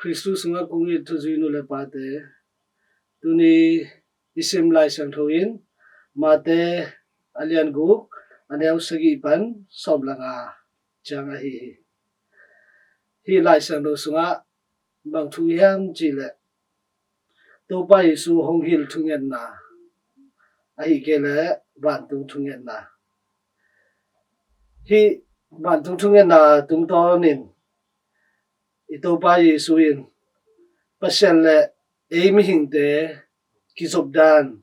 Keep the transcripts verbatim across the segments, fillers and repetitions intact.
Kristu sungah kong it thuzui nu le pate, tuni i sim Lai Siangtho in Mate a lian guk, a neu sagih pan sawm le nga ciang ahi hi. Hih Lai Siangtho sungah bang thu hiam cih leh Topa Jesu hong hilh thungetna, ahih kei leh vantung thungetna. Hih vantung thungetna tungtawnin i Topa Jesu in Pasian le ei mihingte kizop dan,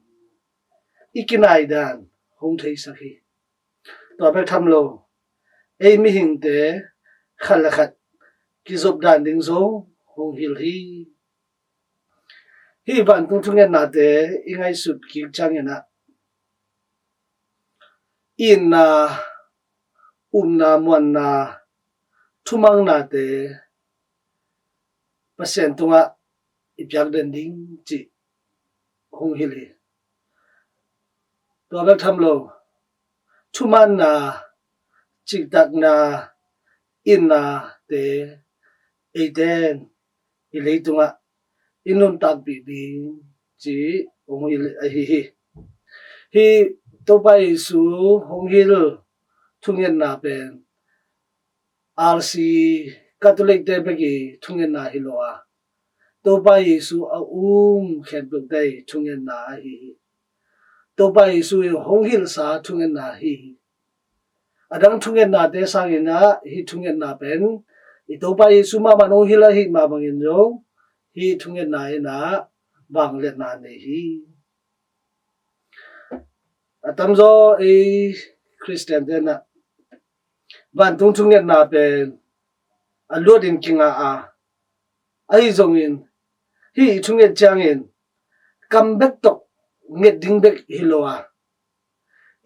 i kinai dan hong theisak hi. Tua bek tham lo, ei mihingte khat le khat kizop dan ding zong hong hilh hi. Hih vantung thungetnate i ngaihsut kik ciangin ah, itna, upna, muanna, thumangnate Pasian tungah i piak den ding cih hong hilh hi. Tua bek tham lo, thumanna, ciktakna, itnate eite in hih leitungah i nuntakpih ding cih hong hilh ahi hi. Hih Topa Jesu hong hilh thungetna pen R C Catholic te bek i thungetna hi lo a, Topa Jesu a um khempeuhte i thungetna ahi hi. Topa Jesu in hong hilhsa thungetna ahi hi. A dang thungetnate sangin ah hih thungetna pen i Topa Jesu mahmah hong hilh ahih mah bangin zong hih thungetna in ah vangliatna nei hi. A tamzaw ei Khristian te in ah vantung thungetna pen a luatin kingah a, ahi zongin hih i thunget ciangin kam bek tawh nget ding bek hi lo a,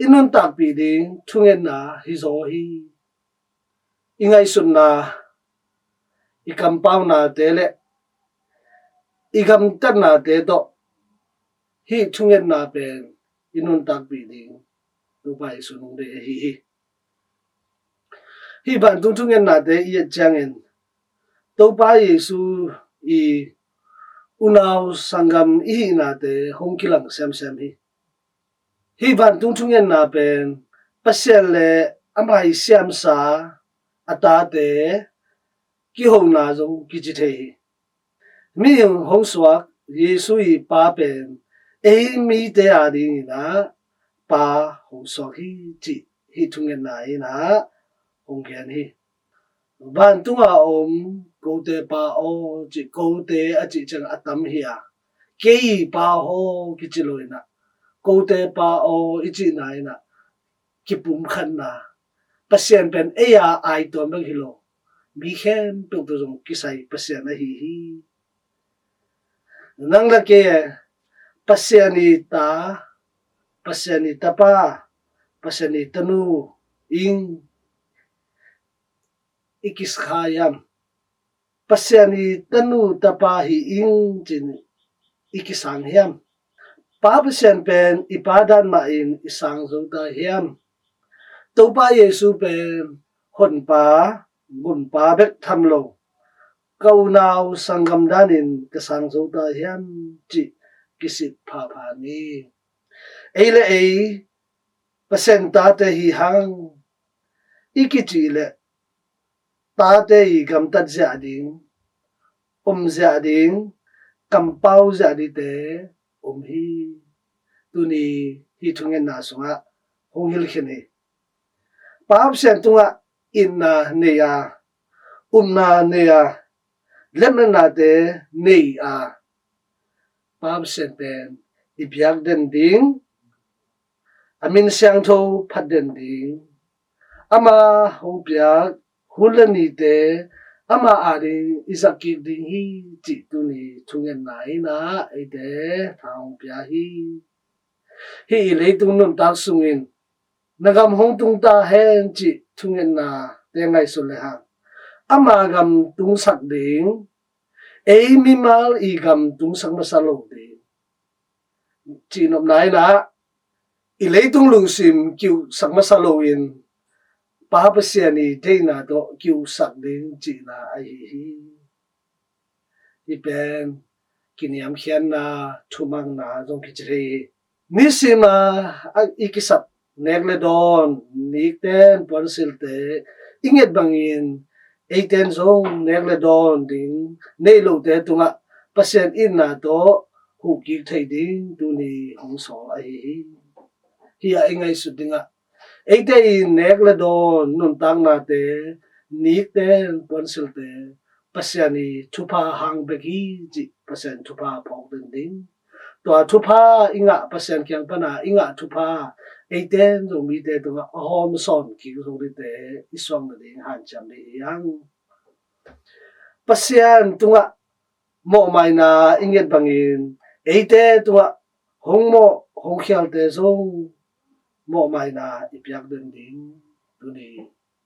i nuntakpih ding thungetna hi zaw hi. I ngaihsutna, i kampaunate le i gamtatnate tawh hih thungetna pen i nuntakpih ding Topa Jesu nung dei ahi hi. Hih vantung thungetnate i et ciangin Topa Jesu i unau sanggam i hihnate hong kilang semsem hi. Hih vantung thungetna pen Pasian le ama i siamsa a tate kihona zong kici thei hi. Mi hong suak Jesu i Pa pen ei mite a dingin ah Pa hong suak hi cih hih thungetna in ah hong gen hi. Vantunga om kote Pa aw cih, kote a cih ciang a tam hi a, kei Pa aw kici lo in ah, kote Pa aw i cihna in ah kipumkhatna, Pasian pen ei a aituam bek hi lo, mi khempeuh tawh zong kisai Pasian ahi hi. Nang le kei Pasian i ta, Pasian i tapa, Pasian i tanu ing i kisa hiam? Pasian i tanu tapa hi ing cin i kisang hiam? Pa Pasian pen i Pa dan mahin i sang zo ta hiam? Topa Jesu pen honpa, gumpa bek tham lo, ka unau sanggam danin ka sang zo ta hiam cih kisit phapha ni. Ei le ei Pasian tate hi hang i kicih leh tate i gamtat ziah ding, om ziah ding, kampau ziah dingte om hi. Tuni hih thungetna sungah hong hilhkhin hi. Pa Pasian tungah itna nei a, upna nei a, lemnate nei a, Pa Pasian pen i biak den ding, a min siangtho phat den ding, ama hong piak hun le nite ama ading i zak kik ding hi cih tuni thungetna in ah eite tha hong pia hi. Hih i leitung nuntak sungin na gam hong tung ta hen cih thungetnate ngaihsun le hang, ama gam tungsak ding, ei mimal i gam tungsak masa lo ding, cihnopna in ah i leitung lungsim kiuhsak masa loin Pa Pasian i deihna tawh kiuhsak ding cihna ahi hi. Hih pen kiniamkhiatna, thumanna zong kici thei hi. Nisima a i kisap nek le dawn, nikten puansilte i nget bangin eiten zong nek le dawn ding nei lote tungah Pasian itna tawh huhkik thei ding tuni hong sawl ahi hi. Hih a i ngaihsut dingah eite i nek le dawn nuntaknate, nikten puansilte Pasian i thupha hang bek hi cih Pasian thupha phawk den ding. Tua thupha i ngah, Pasian kiang pana i ngah thupha eiten zong mite tungah a hawm sawn kik zo dingte i suang nading hanciam ding hi hang. Pasian tungah mawhmaina i nget bangin eite tungah hong mawh hong khialte zong mawhmaina i piak den ding tuni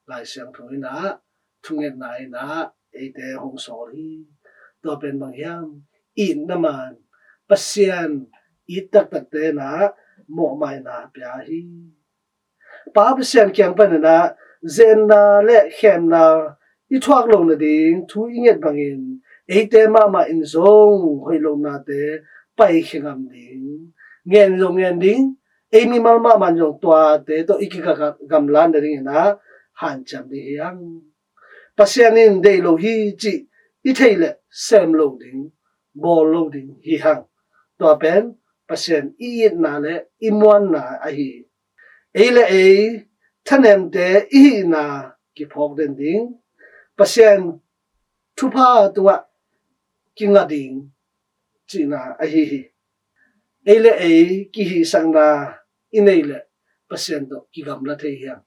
Lai Siangtho in ah, thungetna in ah eite hong sawl hi. Tua pen bang hiam? Itna man, Pasian it taktakte in ah mawhmaina pia hi. Pa Pasian kiang panin ah zenna le khemna i thuak loh nading thu i nget bangin eite mahmah in zong hoih lohnate paikhia ngam ding, ngen zong ngen ding, ei mimal mahmah in zong tuate tawh i kigamlat nadingin ah hanciam ding hi hang. Pasian in deih lo hi cih i theih leh sem lo ding, bawl lo ding hi hang. Tua pen Pasian i itna le i muanna ahi hi. Ei le ei thanemte i hihna kiphawk den ding, Pasian thupha tungah kinga ding cihna ahi hi. Ei le ei kihihsakna i neih leh Pasian tawh kigamla thei hi hang.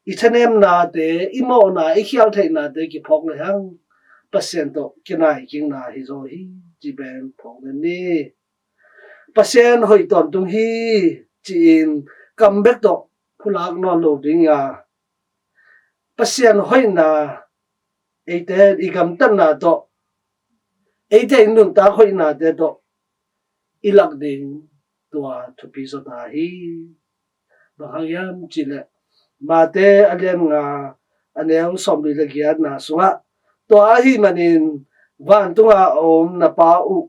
I thanemnate, i mawhna, i khialtheihnate kiphawk le hang Pasian tawh kinaikikna hi zaw hi, ci pen phawk den ni. Pasian hoih tawntung hi ci-in kam bek tawh phulak nawn lo ding a, Pasian hoihna eite i gamtatna tawh, eite i nuntak hoihnate tawh i lak ding, tua thupi zaw ta hi. Bang hang hiam cih leh Mate a lian nga, a neu sawmli le giatna sungah, tua ahih manin vantunga a om na Pa uh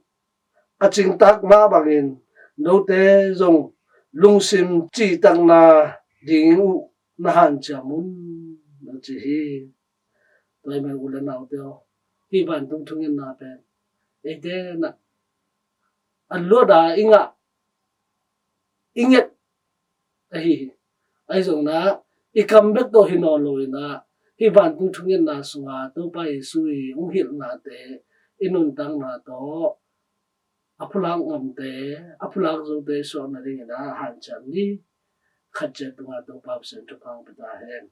a cingtak mah bangin note zong lungsim cihtakna ding uh na hanciam un, na ci hi. Tua ahih manin u le naute aw, hih vantung thungetna pen eite in ah a luat a i ngah, i nget ahi hi. Ahi zongin ah i kam bek tawh hi nawn lo in ah, hih vantung thungetna sunga Topa Jesu i hong hilhnate, i nuntakna tawh a phulak ngamte, a phulak zote i suah nadingin ah hanciam ni. Khat ciat tungah Topa Pasian thupha hong pia ta hen.